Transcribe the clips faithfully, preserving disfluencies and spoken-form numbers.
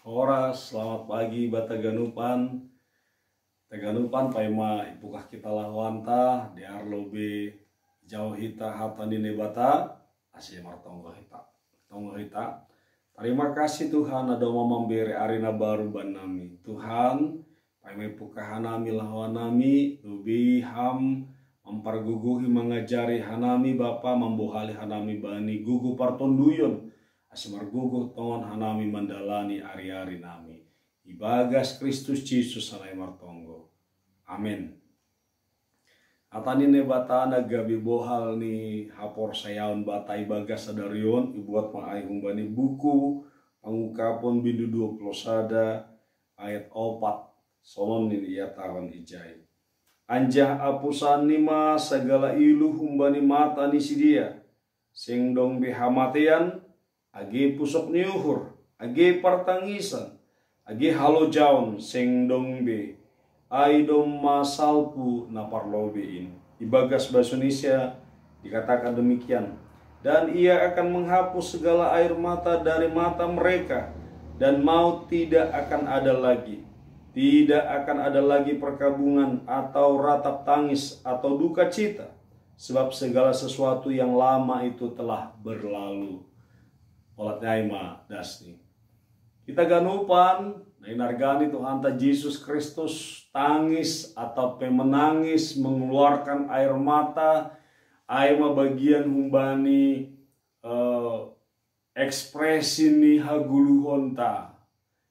Horas, selamat pagi bata ganupan. Taganupan paima ipukah kita lahuanta, di arlobe jauh hita hata ni Naibata, asi martonggo hita. Tonggo hita. Terima kasih Tuhan, ada mau memberi arina baru ban nami. Tuhan, paima ipukah nami lahuan nami, lubi ham memperguguhi mengajari hanami Bapa, membohali hanami bani gugu partonduyon, asi marguguh tongon hanami mandalani ari-ari nami. Ibagas Kristus Jesus sanai martonggo. Amin. Atani Naibata na gabe bohal ni haporsayaon bata ibagas sadarion, ibuat ma ai humbani buku Pangungkapon bindu dua puluh sada ayat opat. Sonon ni ia tahun ijai. Anjah apusan ni ma sagala ilu humbani mata ni sidia, seng dong be hamatean, age pusok ni uhur, age partangisan, age halojaon, seng dong be. Ai domma salpu na parlobe in. Ibagas bahasa Indonesia dikatakan demikian. Dan ia akan menghapus segala air mata dari mata mereka, dan maut tidak akan ada lagi. Tidak akan ada lagi perkabungan atau ratap tangis atau duka cita, sebab segala sesuatu yang lama itu telah berlalu. Olat nyai ma dasni. Kita ganupan, na inargani Tuhanta Jesus Kristus, tangis atau pe menangis, mengeluarkan air mata, ai ma bagian humbani eh, ekspresi ni haguluhonta.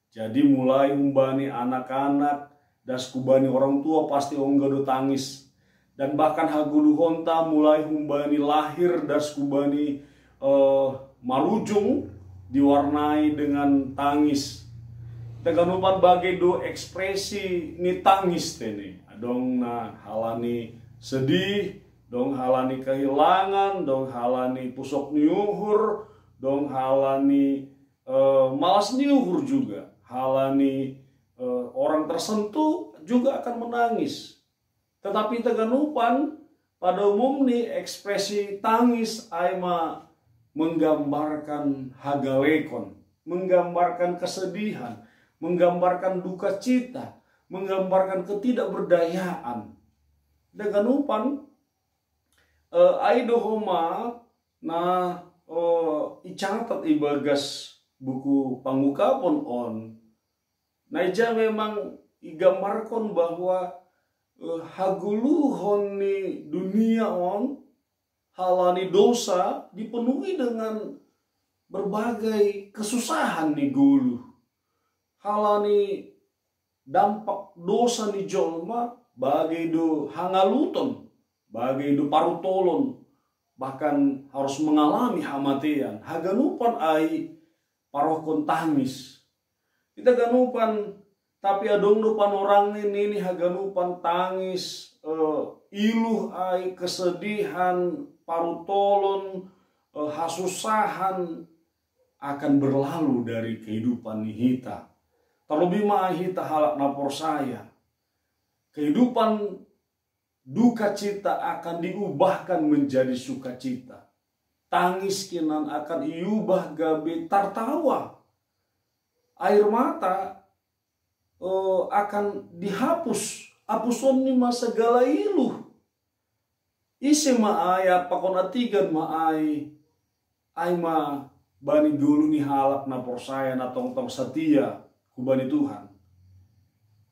Jadi mulai humbani anak-anak, das kubani orang tua pasti ongga do tangis. Dan bahkan haguluhonta mulai humbani lahir das kubani eh, marujung diwarnai dengan tangis. Taganupan bage do ekspresi ni tangis tene. Adong na halani sedih, dong halani kehilangan, dong halani pusok ni uhur, dong halani eh, malas ni uhur juga. Halani eh, orang tersentuh juga akan menangis. Tetapi taganupan, pada umumni ekspresi tangis ai ma menggambarkan hagalekon, menggambarkan kesedihan, menggambarkan duka cita, menggambarkan ketidakberdayaan. Taganupan eh, ai do homa na eh, icatat ibagas buku Pangungkapon on. Na ija memang igambarkon bahwa eh, haguluhon ni dunia on halani dosa dipenuhi dengan berbagai kesusahan ni goluh. Halani dampak dosa ni jolma, bage do hangaluton, bage do parutolon, bahkan harus mengalami hamatean. Haganupan ai parohkon tangis. Kita ganupan, tapi adong do panorangni nini haganupan tangis, eh, iluh ai, kesedihan, parutolon, eh, hasusahan akan berlalu dari kehidupan ni hita. Terlebih ma hita halak na porsaya. Kehidupan duka cita akan diubahkan menjadi sukacita. Tangis kinan akan iubah gabe tartawa. Air mata eh, akan dihapus. Hapuson ni ma sagala iluh. Ise ma ai, pakon atigan ma ai, ai ma bani goluh ni halak na porsaya na tongtong satia hubani Tuhan.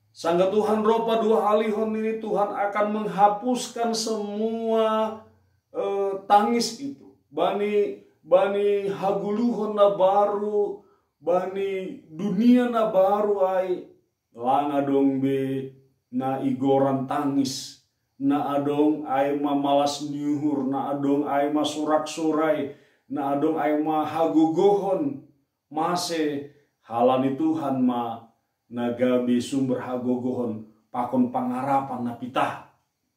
Sangga Tuhan ro paduahalihon nini, Tuhan akan menghapuskan semua eh, tangis itu. Bani bani haguluhon na baru, bani dunia na baru ai, lang adong be na igoran tangis, na adong ai ma malas ni uhur, na adong ai ma sorak-sorai, na adong ai ma hagogohon. Mase? Halani Tuhan ma na gabe sumber hagogohon pakon pangarapan na pitah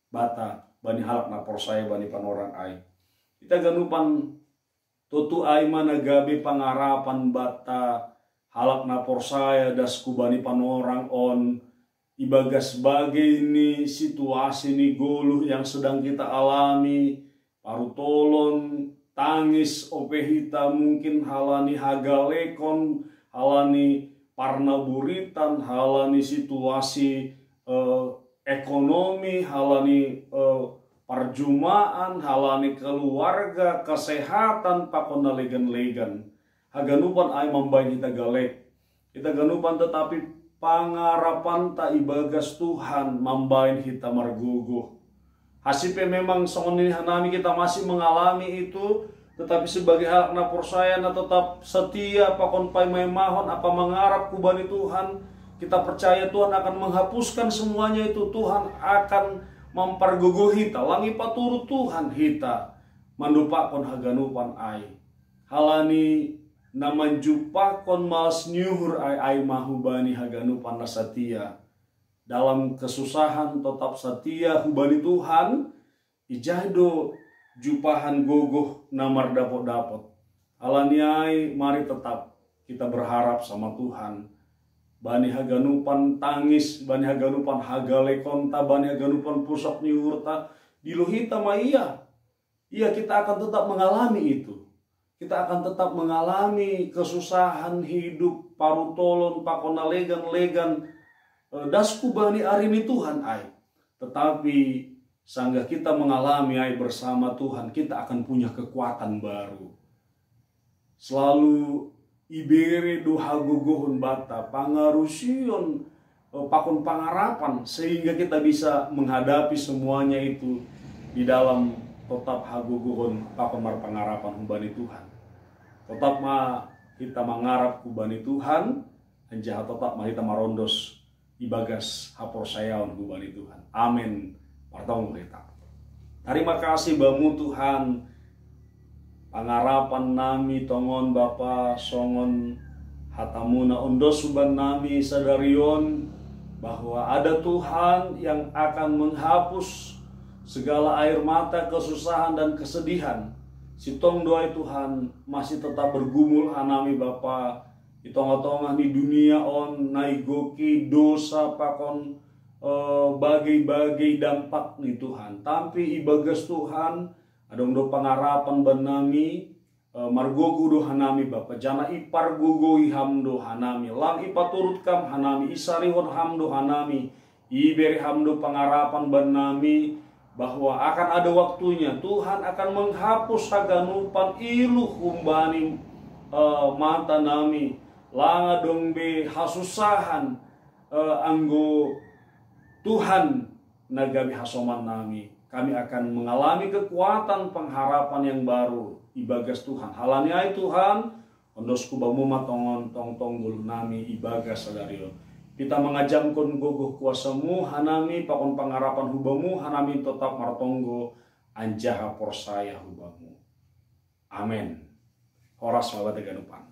bata bani halak na porsaya bani panorang ai. Kita ganupan, totu ai ma na gabe pangarapan bata halak na porsaya das hubani panorang on, ibagas bage ni situasi ni goluh yang sedang kita alami, parutolon, tangis ope hita mungkin halani hagalekon, halani parnaburitan, halani situasi eh, ekonomi, halani eh, parjumaan, halani keluarga, kesehatan, pakon na legan-legan. Haganupan ai mambaen hita galek. Hita ganupan, tetapi pangarapanta ibagas Tuhan mambaen hita margogoh. Hasipe memang songon nini hanami kita masih mengalami itu, tetapi sebagai halak na porsaya na tetap setia pakon paima-imahon apa mangarap hubani Tuhan, kita percaya Tuhan akan menghapuskan semuanya itu. Tuhan akan mempergogoh hita, lang ipaturut Tuhan hita mandopakkon haganupan ai. Halani na manjumpahkon malas ni uhur ai, ai ma hubani haganupan na satia. Dalam kesusahan tetap satia hubani Tuhan, ijai do jumpahan gogoh na mardapot-dapot. Halani ai mari tetap kita berharap sama Tuhan. Bani haganupan tangis, bani haganupan hagalekonta, bani haganupan pusok ni uhurta, dilo hita ma ia. Ia kita akan tetap mengalami itu. Kita akan tetap mengalami kesusahan hidup, parutolon, pakon na legan-legan. Eh, das hubani ari ni Tuhan ai. Tetapi sanggah kita mengalami ai bersama Tuhan, kita akan punya kekuatan baru. Selalu ibere do hagogohon banta, pangarusion eh, pakon pangarapan, sehingga kita bisa menghadapi semuanya itu di dalam tetap hagogohon pakon marpangarapan hubani Tuhan. Tetap ma hita mangarap hubani Tuhan, anjaha tetap ma hita marondos ibagas haporsayaon hubani Tuhan. Amen. Martonggo hita. Tarima kasih bamu Tuhan, pangarapan nami tongon Bapa songon hatamu na ondos huban nami sadari on, bahwa ada Tuhan yang akan menghapus segala air mata, kesusahan dan kesedihan. Sintong do ai Tuhan masih tetap bergumul hanami Bapa, di tongah-tongah ni dunia on na igoki dosa pakon eh, bagei-bagei dampak ni Tuhan. Tapi ibagas Tuhan, adong do pangarapan ban nami, eh, margogoh do hanami Bapa, janah ipargogoi Ham do hanami, lang ipaturut Kam hanami, isarihon Ham do hanami, ibere Ham do pangarapan ban nami, bahwa akan ada waktunya Tuhan akan menghapus haganupan iluh humbani eh, mata nami, lang adong be hasusahan eh, anggo Tuhan na gabe hasoman nami. Kami akan mengalami kekuatan pengharapan yang baru ibagas Tuhan. Halani ai Tuhan, ondosku Bamu ma tongon tongtong ngolu nami ibagas sadari on. Hita mangajamkon gogoh kuasa-Mu hanami pakon pangarapan hu Bamu, hanami tetap martonggo anjaha porsaya hu Bamu. Amen. Horas ma banta ganupan.